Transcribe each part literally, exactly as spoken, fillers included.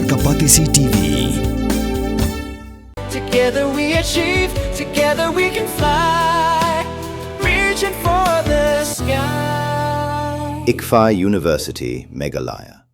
Ka Batesi T V. Together we achieve, together we can fly, reaching for the sky. ICFAI University, Meghalaya.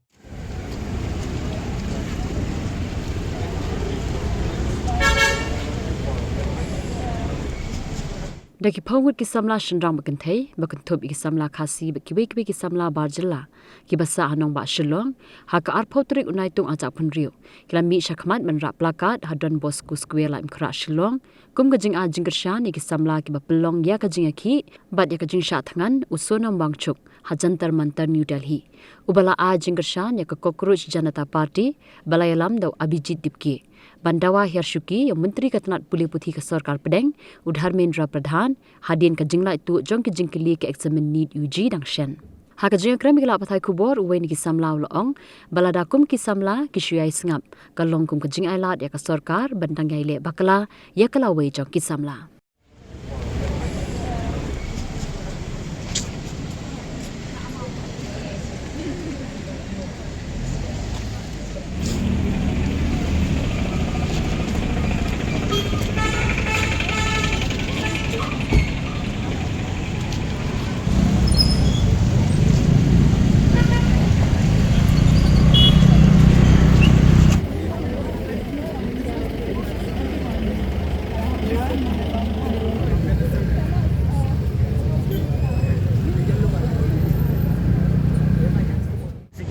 Da ki phew ngut ki samla shynrang ba kynthei, ba kynthup ïa ki samla Khasi bad kiwei kiwei ki samla bar jylla, kiba sah ha nongbah Shillong, ha ka arphew tarik u Naitung arhajar arphew hynriew, ki la mih shakhmat ban rah placard ha Don Bosco Square, Laitumkhrah, Shillong, kum ka jingai jingkyrshan ïa ki samla kiba pynlong ïa ka jingïakhih bad ïa ka jingshah thngan u Sonam Wangchuk ha Jantar Mantar, New Delhi, uba la ai jingkyrshan ïa ka Cockroach Janata Party, ba la ïalam da u Abhijeet Dipke, ban dawa hiar shuki ïa u Myntri ka tnat pule puthi ka Sorkar Pdeng, u Dharmendra Pradhan, hadien ka jinglait tuh jong ki jingkylli ka eksamin NEET U G dang shen. Ha ka jingïakren bad ki lad pathai khubor, uwei na ki samla u la ong ba lada kum ki samla ki shu ïai sngap, ka long kum ka jingailad ïa ka sorkar ban dang ïai leh bakla ïa ka lawei jong ki samla.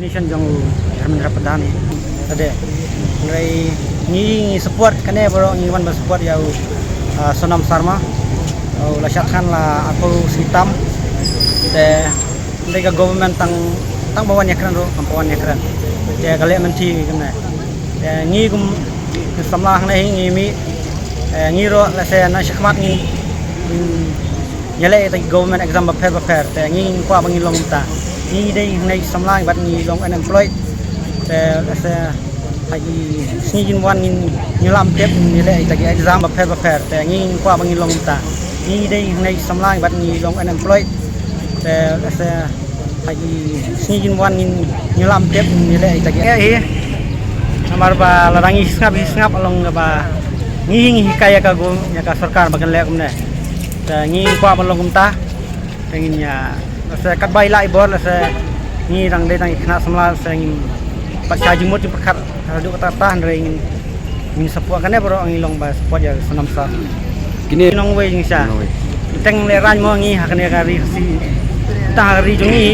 Resignation jong u Dharmendra Pradhan hi. Tade. Ngi, ngi support kane baroh, ngi wan ban support ïa u, ah, Sonam Sharma. U la shah thngan la arphew sngi tam. Te, te ka government tang, tang ba wan ïakren ruh, kam pat wan ïakren. Te ka leh mynta kumne. Te ngi kum samla hangne hi ngi mih, eh, ngi ruh lehse na shakhmat ngi, ngi ïaleh ïa ki government exam bapher bapher, te ngi kwah ba ngin long kumta. Ngi dei hangne samla bad ngi long unemployed. Te lehse ha ki sngi kin wan ngin, ngin lam tep, ngin ïaleh ïa ki exam bapher bapher, te ngi kwah ba ngin long kumta. Ngi dei hangne samla bad ngi long unemployed. Te lehse ha ki sngi kin wan ngin, ngin lam tep, ngin ïaleh ïa ki. Ïa hi. Namar ba lada ngi sngap, ngi sngap, long ba ngi, ngi hikai ïa ka gov-, ïa ka sorkar ba kan leh kumne. Te ngi kwah ban long kumta. Te ngin ïa, lehse katba i lah i bor, lehse ngi dang dei tang i khynnah samla, lehse ngin pat shah jingmut jingpyrkhat haduh katta katta, hynrei ngin, ngin support kane baroh, ngi long ba support ïa Sonam Sir. Kine nongwei jingshisha. Nongwei. Teng lehrain mo ngi ha kane ka ri Khasi. Tang ha ka ri jong ngi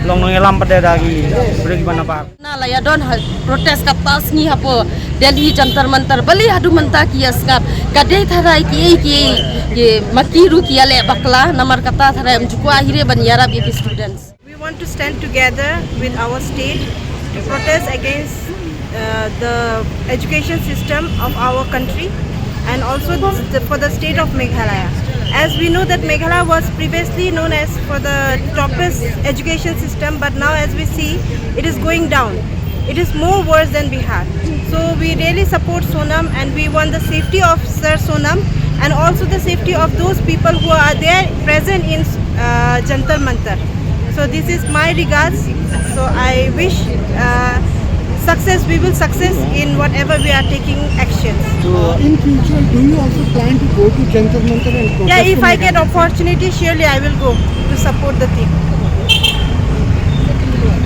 long nongïalam pat da ki briew kiba nabar. Na la ïa don ha protest katto sngi hapoh Delhi Jantar Mantar, balei haduh mynta ki ïa sngap? Ka dei tharai kiei kiei, ki ma ki ruh ki ïaleh bakla, namar kata tharai ym ju kwah hi re ban ïarap ïa ki students. We want to stand together with our state to protest against, uh, the education system of our country and also the, for the state of Meghalaya. As we know that Meghalaya was previously known as for the toppest education system, but now as we see, it is going down. It is more worse than Bihar. So we really support Sonam and we want the safety of Sir Sonam and also the safety of those people who are there present in, uh, Jantar Mantar. So this is my regards. So I wish, uh, success, we will success in whatever we are taking actions. So, uh, in future, do you also plan to go to Jantar Mantar and protest? Yeah, if I get opportunity, surely I will go to support the team.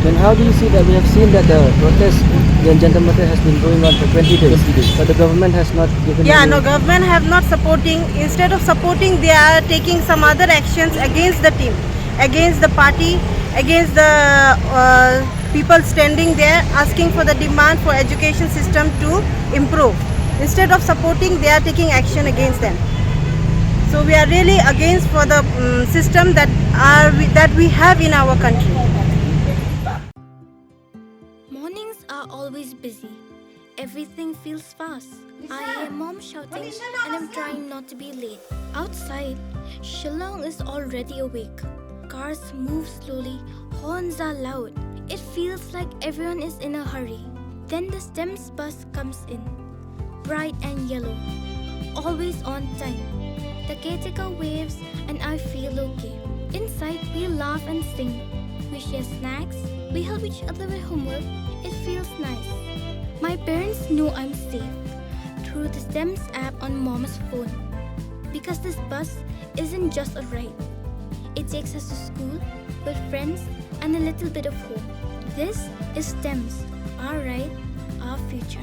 Then how do you see that we have seen that the protest in Jantar Mantar has been going on for twenty days, but the government has not given any. Yeah, no, government have not supporting. Instead of supporting, they are taking some other actions against the team, against the party, against the, uh, people standing there asking for the demand for education system to improve. Instead of supporting, they are taking action against them. So we are really against for the, um, system that are we, that we have in our country. Mornings are always busy. Everything feels fast. I hear mom shouting and I'm trying not to be late. Outside, Shillong is already awake. Cars move slowly, horns are loud. It feels like everyone is in a hurry. Then the STEMS bus comes in. Bright and yellow. Always on time. The caretaker waves and I feel okay. Inside, we laugh and sing. We share snacks. We help each other with homework. It feels nice. My parents know I'm safe through the STEMS app on Mom's phone, because this bus isn't just a ride. It takes us to school, with friends, and a little bit of home. This is STEMS, our ride, our future.